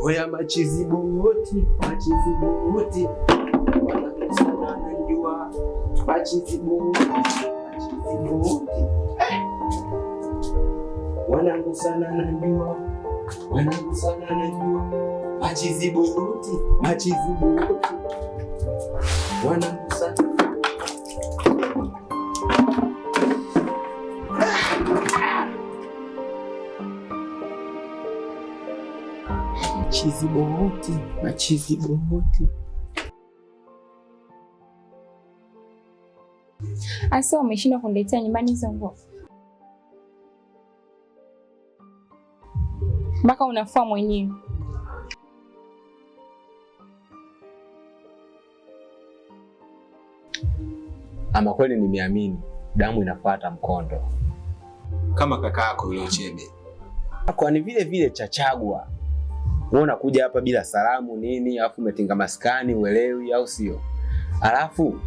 Oya machizi buti, machizi buti. Wanangu sana najua. Machizi buti, machizi buti. Eh. Wanangu sana najua. Wanangu sana najua. Machizi buti, machizi buti. Wanangu sana. Machizi buti, machizi buti. Asa umeshindwa kuniletea nyumbani hizo nguo mpaka unafua mwenyewe. Ama kweli nimeamini damu inafuata mkondo. Kama kaka yako yule Uchebe. Kwani vile vile Chachagwa. Wewe unakuja hapa bila salamu nini, alafu umetinga maskani uelewi au sio? Alafu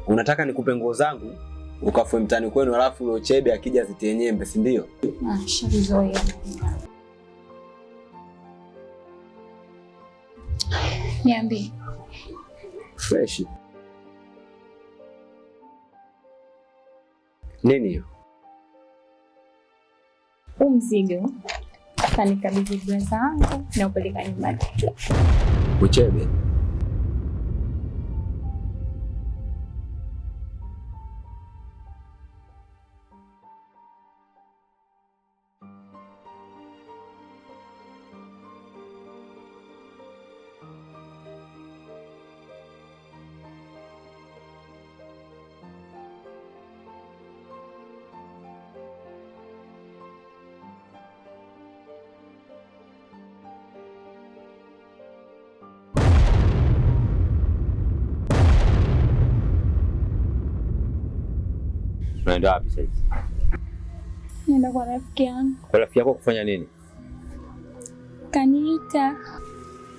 unataka nikupe nguo zangu ukafue mtani kwenu, alafu yule Uchebe akija zitie nyembe, si ndio? Ah, shazoea. Niambie. Fresh. Nini hiyo? Huu mzigo kanikabidhi braza wangu na upeleka nyumbani. Uchebe. Unaenda wapi sasa hivi? Naenda kwa rafiki yangu. Kwa rafiki yako kufanya nini? Kaniita.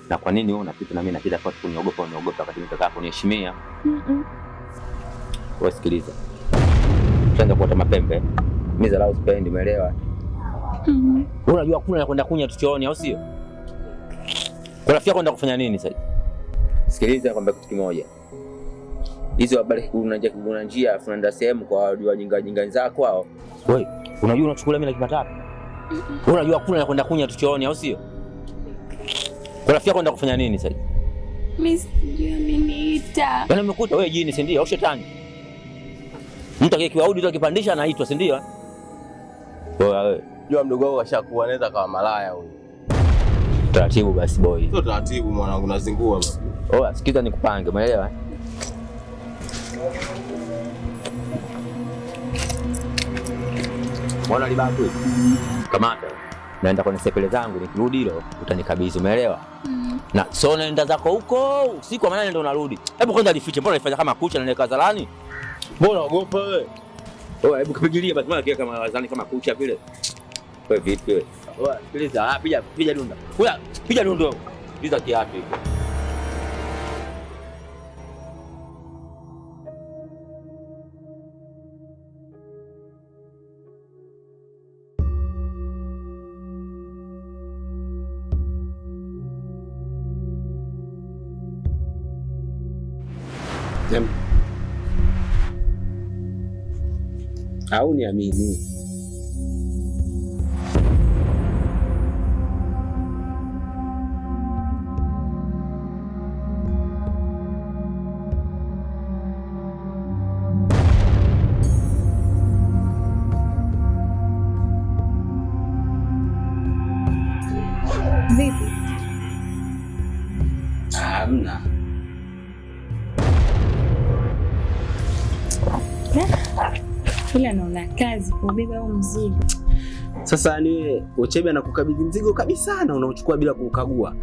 Na kwa nini wewe unapita na mimi napita kwa kuniogopa uniogopa wakati mimi kaka kuniheshimia? Wewe sikiliza. Utaanza kuota mapembe. Mimi dharau sipendi, umeelewa? Wewe unajua kula na kwenda kunya tu chooni au sio? Kwa rafiki yako unaenda kufanya nini sasa? Sikiliza kwamba kitu kimoja. Hizo habari kuna njia afu unaenda sehemu kwa wajua wajinga wajinga wenzako hao. Wewe unajua unachukulia mimi nakipata wapi? Wewe unajua kula na kwenda kunya tu chooni au sio? Kwa rafiki yako unaenda kufanya nini sasa? Mimi sijui ameniita. Yaani umekuta wewe jini si ndio au shetani? Mtu akiwa tu akipandisha anaitwa si ndio? Wewe Jua mdogo wako kashakuwa anaweza kawa malaya huyu. Taratibu basi boy. Sio taratibu mwanangu, nazingua baba. Oa, sikiza nikupange, umeelewa? Mbona libaku hivi? Kamata. Naenda kwenye sepele zangu nikirudi hilo utanikabidhi, umeelewa? Na so naenda zako huko usiku wa manane ndio unarudi. Hebu kwanza lifiche, mbona lifanya kama kucha na nileka zalani? Mbona ogopa wewe? Oa, hebu kipigilia basi, mbona kiweka kama zalani kama kucha vile? Wewe vipi wewe? Oa, sikiliza, piga piga dunda. Kula, piga dundo. Sikiliza kiatu hiko. Au niamini? Vipi? Hamna. Ila naona kazi kubeba huu mzigo. Sasa ni Uchebe anakukabidhi mzigo kabisa na unauchukua bila kuukagua.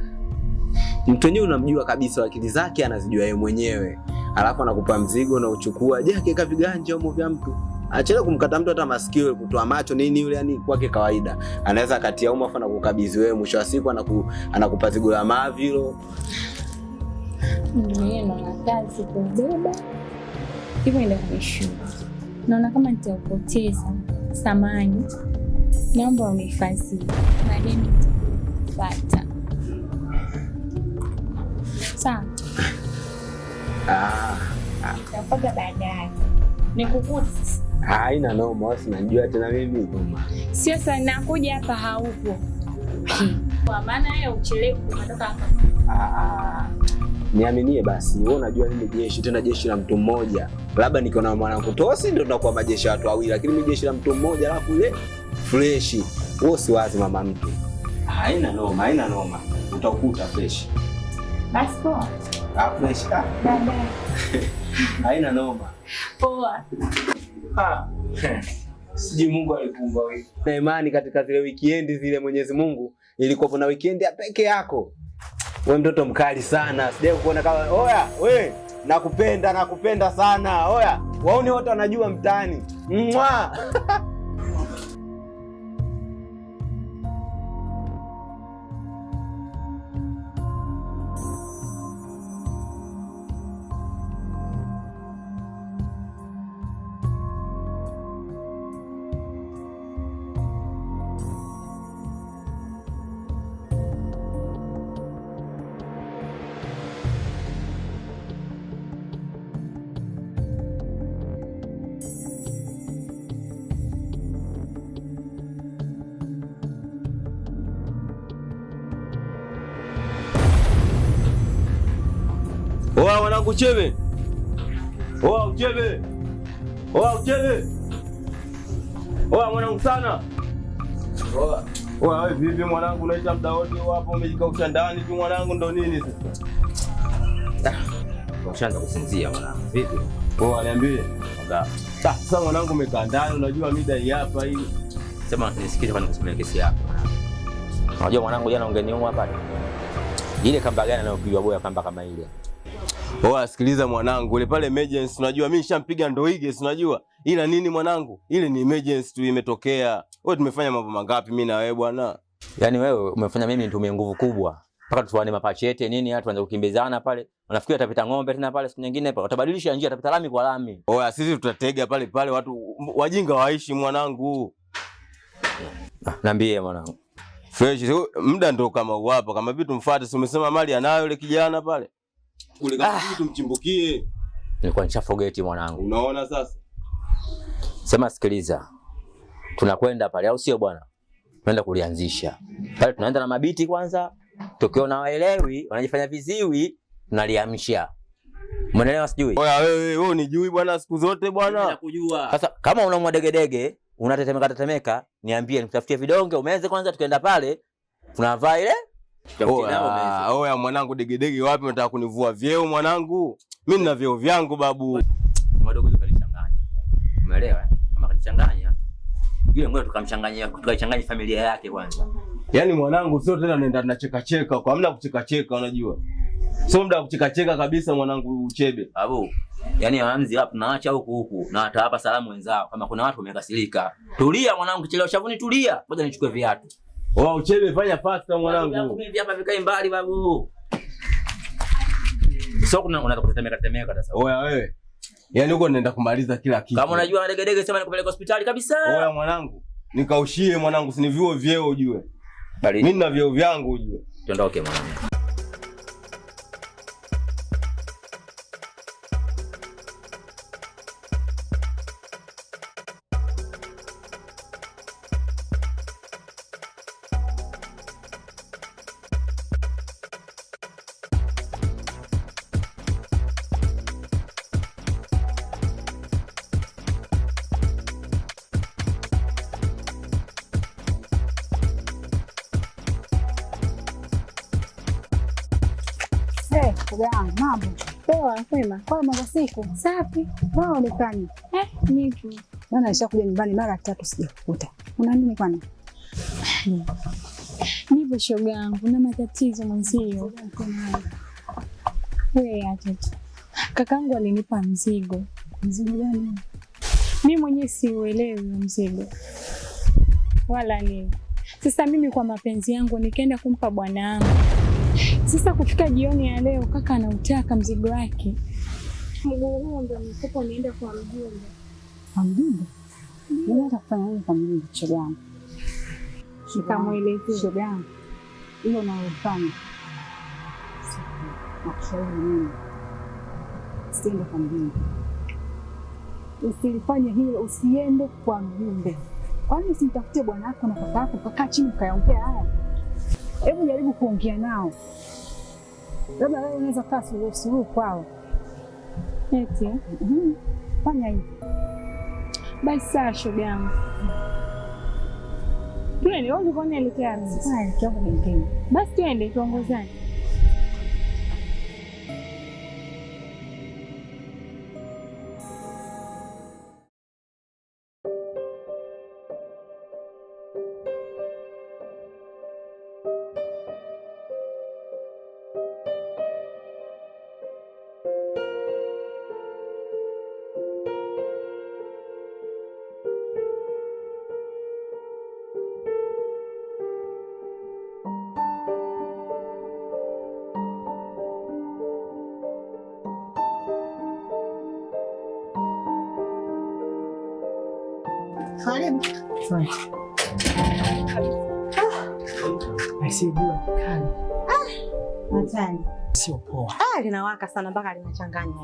Mtu wenyewe unamjua kabisa, akili zake anazijua yeye mwenyewe. Alafu anakupa mzigo na uchukua. Je, akiweka viganja humo vya mtu? Achana kumkata mtu hata masikio, kutoa macho nini yule, yani kwake kawaida. Anaweza akatia humo afu anakukabidhi wewe, mwisho wa siku anakupa zigo la mavi hilo. Mimi naona kazi kubeba. Hivyo ndio kumeshuka. Naona kama nitaupoteza samani. Naomba unihifadhi. Baadaye nitakupata. Sawa. Nitafuta baadaye. Nikukute. Haina noma, wewe unajua tena mimi noma. Sio sana nakuja hapa haupo. Kwa maana yeye uchelewe kutoka hapa. Niaminie basi, wewe unajua mimi jeshi, tena jeshi la mtu mmoja. Labda nikiona mwanangu Tosi ndio tunakuwa majeshi ya watu wawili, lakini mimi jeshi la mtu mmoja alafu ile fresh. Wewe usiwazi mama mtu. Haina noma, haina noma. Utakuta fresh. Basi poa. Fresh. Baadaye. Haina noma. Poa. Sijui Mungu alikuumba wewe. Na imani katika zile weekend zile Mwenyezi Mungu ilikuwa na weekend ya peke yako. Wewe mtoto mkali sana. Sijawahi kukuona kama oya, we nakupenda, nakupenda sana. Oya, waone wote wanajua mtaani. Mwa. Oa mwanangu Chebe. Oa Uchebe. Oa Uchebe. Oa mwanangu sana. Oa. Oa wewe vipi mwanangu, unaita muda wote hapo umejikausha ndani tu mwanangu, ndo nini sasa? Ushaanza kusinzia mwanangu. Vipi? Oa niambie. Sasa mwanangu umekaa ndani, unajua mida hii hapa hii. Sema nisikize kwani nikusomee kesi yako. Unajua mwanangu jana ungeniuma pale. Ile kamba gani anayopigwa boya kamba kama ile? Oa sikiliza mwanangu, ile pale emergency unajua mimi nishampiga ndoige, unajua. Ila nini mwanangu? Ile ni emergency tu imetokea. Wewe tumefanya mambo mangapi mimi na wewe bwana? Yaani wewe umefanya mimi nitumie nguvu kubwa. Mpaka tuane mapachete nini hata tuanze kukimbizana pale. Unafikiri atapita ng'ombe tena pale siku nyingine pale. Utabadilisha njia, atapita lami kwa lami. Oa sisi tutatega pale pale, watu wajinga waishi mwanangu. Niambie mwanangu. Fresh, muda ndo kama hapa, kama vitu tumfuate, si umesema mali anayo yule kijana pale. Kule kama vitu tumchimbukie. Nilikuwa nisha forget mwanangu. Unaona sasa? Sema sikiliza. Tunakwenda pale au sio bwana? Tunaenda kulianzisha. Pale tunaenda na mabiti kwanza. Tukiona waelewi, wanajifanya viziwi, tunaliamsha. Umeelewa sijui? Oya wewe, wewe unijui bwana siku zote bwana. Nakujua. Sasa kama unaumwa degedege, unatetemeka tetemeka, niambie nikutafutie vidonge umeze kwanza, tukaenda pale tunavaa ile. Oya mwanangu, degedege wapi? Unataka kunivua vyeo mwanangu? Mimi nina vyeo vyangu babu. Madogo yule kalichanganya. Umeelewa? Kama kalichanganya yule ngoja tukamchanganyia, tukaichanganya familia yake kwanza. Yaani mwanangu sio tena nenda tunacheka cheka, kwa hamna kucheka cheka unajua. Sio muda wa kucheka cheka kabisa mwanangu Uchebe. Babu, yaani waanzi hapa naacha huku huku na atawapa salamu wenzao kama kuna watu wamekasirika. Tulia mwanangu, kichelewa shavuni tulia. Ngoja nichukue viatu. Oa Uchebe fanya pasta mwanangu. Mimi hapa vikae mbali babu. Sio kuna unataka kutetemeka tetemeka sasa. Oya wewe. Yaani huko nenda kumaliza kila kitu. Kama unajua degedege sema nikupeleke hospitali kabisa. Oya mwanangu, nikaushie mwanangu, si vyuo vyeo ujue. Mimi nina vyeo vyangu ujue. Tuondoke mwanangu. Mambo poa? Kwema. Kwema za siku. Safi. Wao onekani. Nipo. Maana nishakuja nyumbani mara tatu sijakukuta. Una nini kwani? Nipo shoga yangu, na matatizo mwenzio. Wewe acha tu. Kakangu alinipa mzigo. Mzigo gani? Mimi mwenyewe siuelewi mzigo. Wala nini. Sasa mimi kwa mapenzi yangu nikaenda kumpa bwana wangu. Sasa kufika jioni ya leo kaka anautaka mzigo wake. Mguu huo ndio nilikuwa nienda kwa mjumbe. Kwa mjumbe? Unataka kufanya nini kwa mjumbe shoga yangu? Nikamuelezea. Shoga yangu, hilo unalofanya. Nakushauri mimi, usiende kwa mjumbe, usilifanye hilo, usiende kwa mjumbe. Kwani usimtafutie bwana wako na kaka yako, mkakaa chini mkayaongea haya? Hebu jaribu kuongea nao, labda wewe unaweza kaa suluhu kwao. Eti Fanya hivyo basi. Sawa shoga yangu, twende. Wewe ulikuwa unaelekea wapi? Haya, kiwango kingine. Basi twende tuongozane. Karibu. Jua kali. Hatari. Sio poa. Linawaka sana mpaka linachanganya.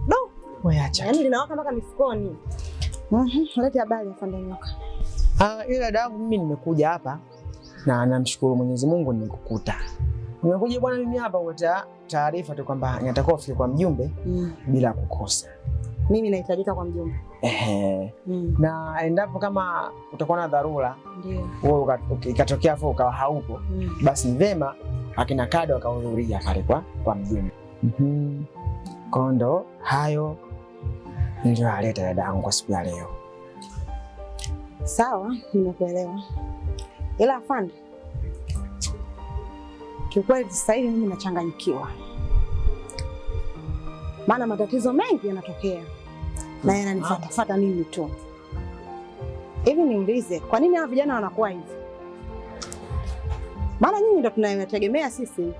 Do. Wewe acha. Yaani linawaka mpaka mifukoni. Leta habari afande Nyoka. Ila dadangu mimi nimekuja hapa na namshukuru Mwenyezi Mungu nimekukuta. Nimekuja bwana mimi hapa kuleta taarifa tu kwamba natakiwa ufike kwa mjumbe bila kukosa. Mimi nahitajika kwa mjumbe. Ehe. Na endapo kama utakuwa na dharura, ndio wewe ikatokea afu ukawa haupo, basi ni vema akina Kado akahudhuria pale kwa mjumbe. Kwa ndo hayo niliyoleta dadangu kwa siku ya leo. Sawa, nimekuelewa. Ila afande, kiukweli sasa hivi mimi nachanganyikiwa, maana matatizo mengi yanatokea na yananifuatafuata mimi tu. Hivi niulize, kwa nini hawa vijana wanakuwa hivi? Maana nyinyi ndio tunayotegemea sisi.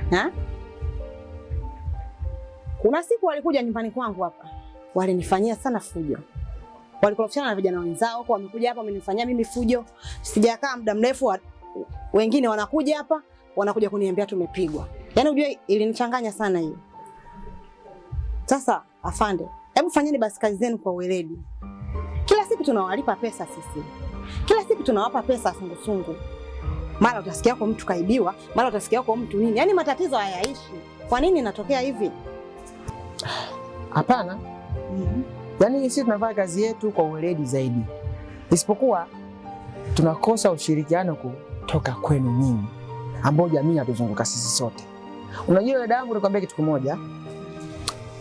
Ha? Kuna siku walikuja nyumbani kwangu hapa, walinifanyia sana fujo. Walikorofishana na vijana wenzao, kwa wamekuja hapa wamenifanyia mimi fujo. Sijakaa muda mrefu, wengine wanakuja hapa, wanakuja kuniambia tumepigwa. Yaani unajua ilinichanganya sana hiyo. Sasa afande, hebu fanyeni basi kazi zenu kwa weledi. Kila siku tunawalipa pesa sisi. Kila siku tunawapa pesa sungusungu. Mara utasikia kwa mtu kaibiwa, mara utasikia kwa mtu nini. Yaani matatizo hayaishi. Kwa nini inatokea hivi? Hapana. Yaani sisi tunafanya kazi yetu kwa weledi zaidi. Isipokuwa tunakosa ushirikiano kutoka kwenu nyinyi ambao jamii inatuzunguka sisi sote. Unajua dada yangu, nikwambia kitu kimoja.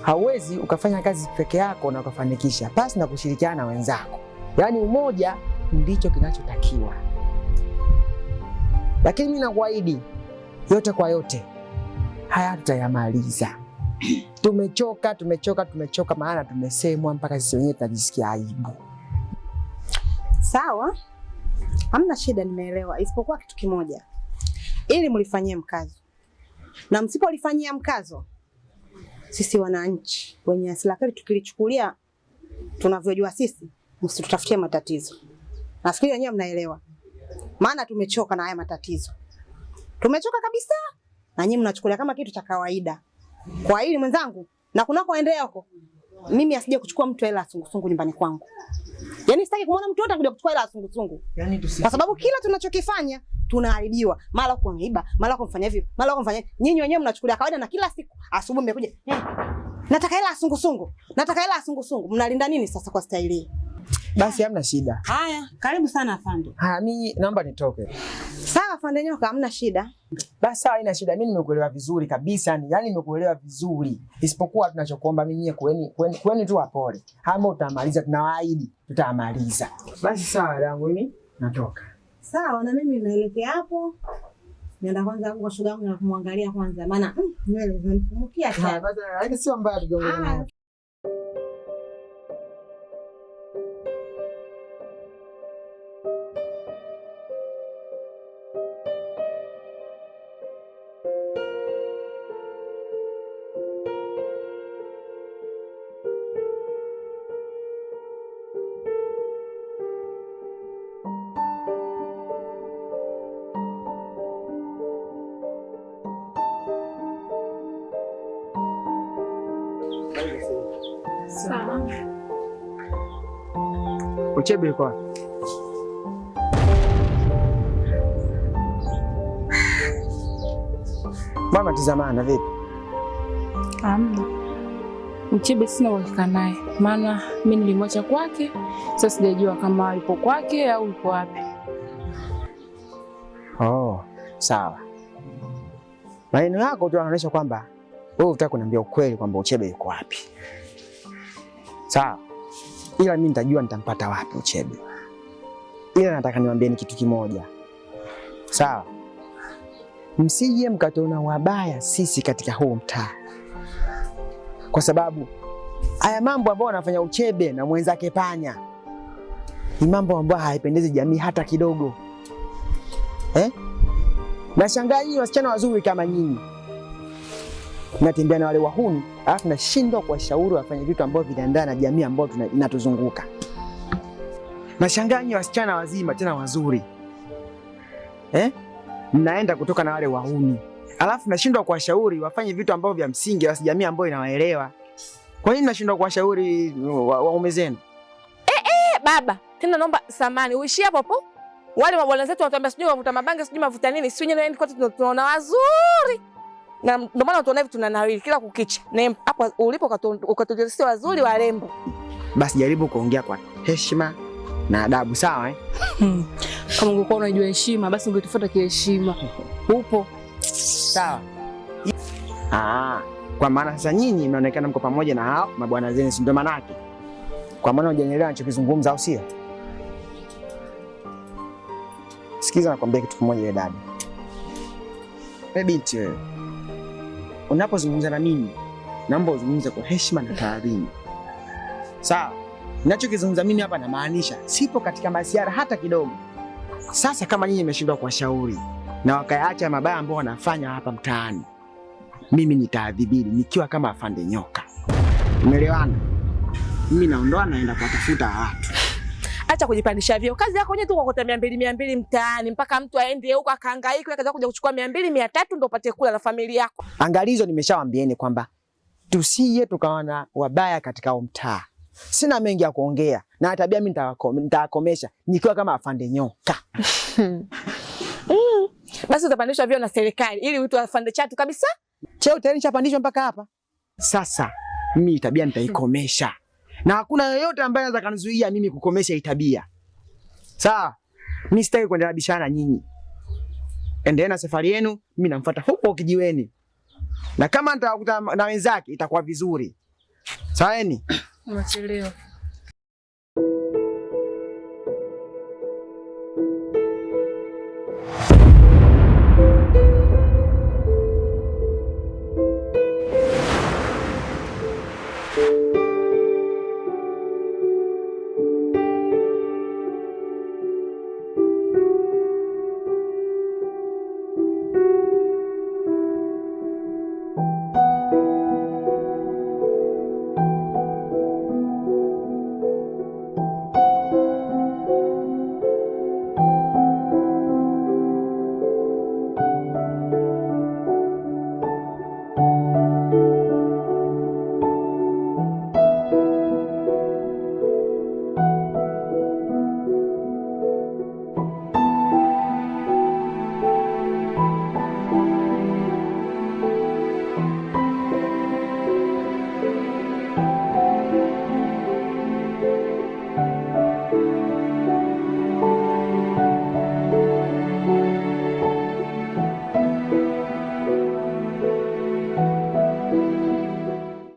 Hauwezi ukafanya kazi peke yako na ukafanikisha pasi na kushirikiana na wenzako. Yaani umoja ndicho kinachotakiwa. Lakini mimi nakuahidi yote kwa yote haya tutayamaliza. Tumechoka, tumechoka, tumechoka, maana tumesemwa mpaka sisi wenyewe tunajisikia aibu. Sawa, hamna shida, nimeelewa. Isipokuwa kitu kimoja, ili mlifanyie mkazo, na msipolifanyia mkazo, sisi wananchi wenye asili kali tukilichukulia tunavyojua sisi, msitutafutie matatizo. Nafikiri wenyewe mnaelewa, maana tumechoka na haya matatizo, tumechoka kabisa, na nyinyi mnachukulia kama kitu cha kawaida. Kwa hili mwenzangu, na kunakoendea huko, mimi asije kuchukua mtu hela sungusungu nyumbani kwangu. Yaani sitaki kumuona mtu yote akuja kuchukua hela sungusungu. Yaani kwa sababu kila tunachokifanya tunaharibiwa. Mara huko ameiba, mara huko mfanya hivi, mara huko mfanya. Nyinyi wenyewe mnachukulia kawaida, na kila siku asubuhi mmekuja, nataka hela sungusungu, nataka hela sungusungu. Mnalinda nini sasa kwa staili hii? Basi hamna shida. Haya, karibu sana afande. Haya, mimi naomba nitoke. Sawa afande Nyoka, hamna shida. Basi sawa, haina shida. Mimi nimekuelewa vizuri kabisa, yani nimekuelewa vizuri. Isipokuwa tunachokuomba mimi kueni tu wapole. Ama utamaliza, tunawaahidi tutamaliza. Basi sawa dadangu, mimi natoka. Sawa, na mimi naelekea hapo. Nienda kwanza kwa shoga yangu na kumwangalia kwanza, maana nywele zinanifumukia sana. Basi lakini sio mbaya tukiongea. Sawa. Uchebe yuko wapi? Mama tizamana vipi? Hamna. Uchebe sina uhakika naye, maana mimi nilimwacha kwake, sasa sijajua kama yupo kwake au yupo wapi. Oh, sawa. Maneno yako tu yanaonyesha kwamba wewe unataka kuniambia ukweli kwamba Uchebe yuko wapi. Sawa. Ila mimi nitajua nitampata wapi Uchebe. Ila nataka niwaambieni kitu kimoja. Sawa. Msije mkatuona wabaya sisi katika huu mtaa. Kwa sababu haya mambo ambayo wanafanya Uchebe na mwenzake Panya ni mambo ambayo haipendezi jamii hata kidogo. Eh? Nashangaa nyinyi wasichana wazuri kama nyinyi natembea na wale wahuni, alafu nashindwa kuwashauri wafanye vitu ambavyo vinaendana na jamii ambayo inatuzunguka. Nashangaa nyinyi wasichana wazima tena wazuri, eh? Mnaenda kutoka na wale wahuni, alafu nashindwa kuwashauri wafanye vitu ambavyo vya msingi wa jamii ambayo inawaelewa. Kwa nini nashindwa kuwashauri waume zenu? Baba, tena naomba samani uishie hapo hapo. Wale mabwana zetu wanatuambia sijui wavuta mabange sijui mavuta nini, sijui nini, kwetu tunaona wazuri. Na ndio maana tunaona hivi tunanawiri kila kukicha. Na hapo ulipo ukatuletea wazuri warembo. Basi jaribu kuongea kwa heshima na adabu, sawa eh? Kama ungekuwa unajua heshima basi ungetufuata kiheshima. Upo. Sawa. Ah, kwa maana sasa nyinyi mnaonekana mko pamoja na hao mabwana zenu, si ndio maana yake? Kwa maana hujanielewa ninachokizungumza au sio? Sikiza, nakwambia kitu kimoja wewe dada. Wewe binti wewe. Unapozungumza na mimi, naomba uzungumze kwa heshima na taadhima. Sawa? Ninachokizungumza mimi hapa namaanisha sipo katika masiara hata kidogo. Sasa kama nyinyi mmeshindwa kuwashauri na wakayaacha mabaya ambao wanafanya hapa mtaani, mimi nitaadhibiri nikiwa kama afande nyoka. Umeelewana? Mimi naondoa naenda kuwatafuta watu. Acha kujipandisha vyeo. Kazi yako wenyewe tu kuokota 200 200 mtaani mpaka mtu aende huko akahangaike akaanza kuja kuchukua 200 300 ndio upate kula na familia yako. Angalizo, nimeshawaambieni kwamba tusije tukawana wabaya katika mtaa. Sina mengi ya kuongea na tabia mimi nitawakomesha nikiwa kama afande nyoka. Basi utapandishwa vyeo na serikali ili uitwe afande chatu kabisa. Cheo tayari nishapandishwa mpaka hapa. Sasa mimi tabia nitaikomesha. Na hakuna yeyote ambaye anaweza kanizuia mimi kukomesha hii tabia. Sawa? Mimi sitaki kuendelea bishana nyinyi. Endelea na safari yenu, mimi namfuata huko kijiweni. Na kama nitakuta na wenzake itakuwa vizuri. Sawa ni? Umechelewa.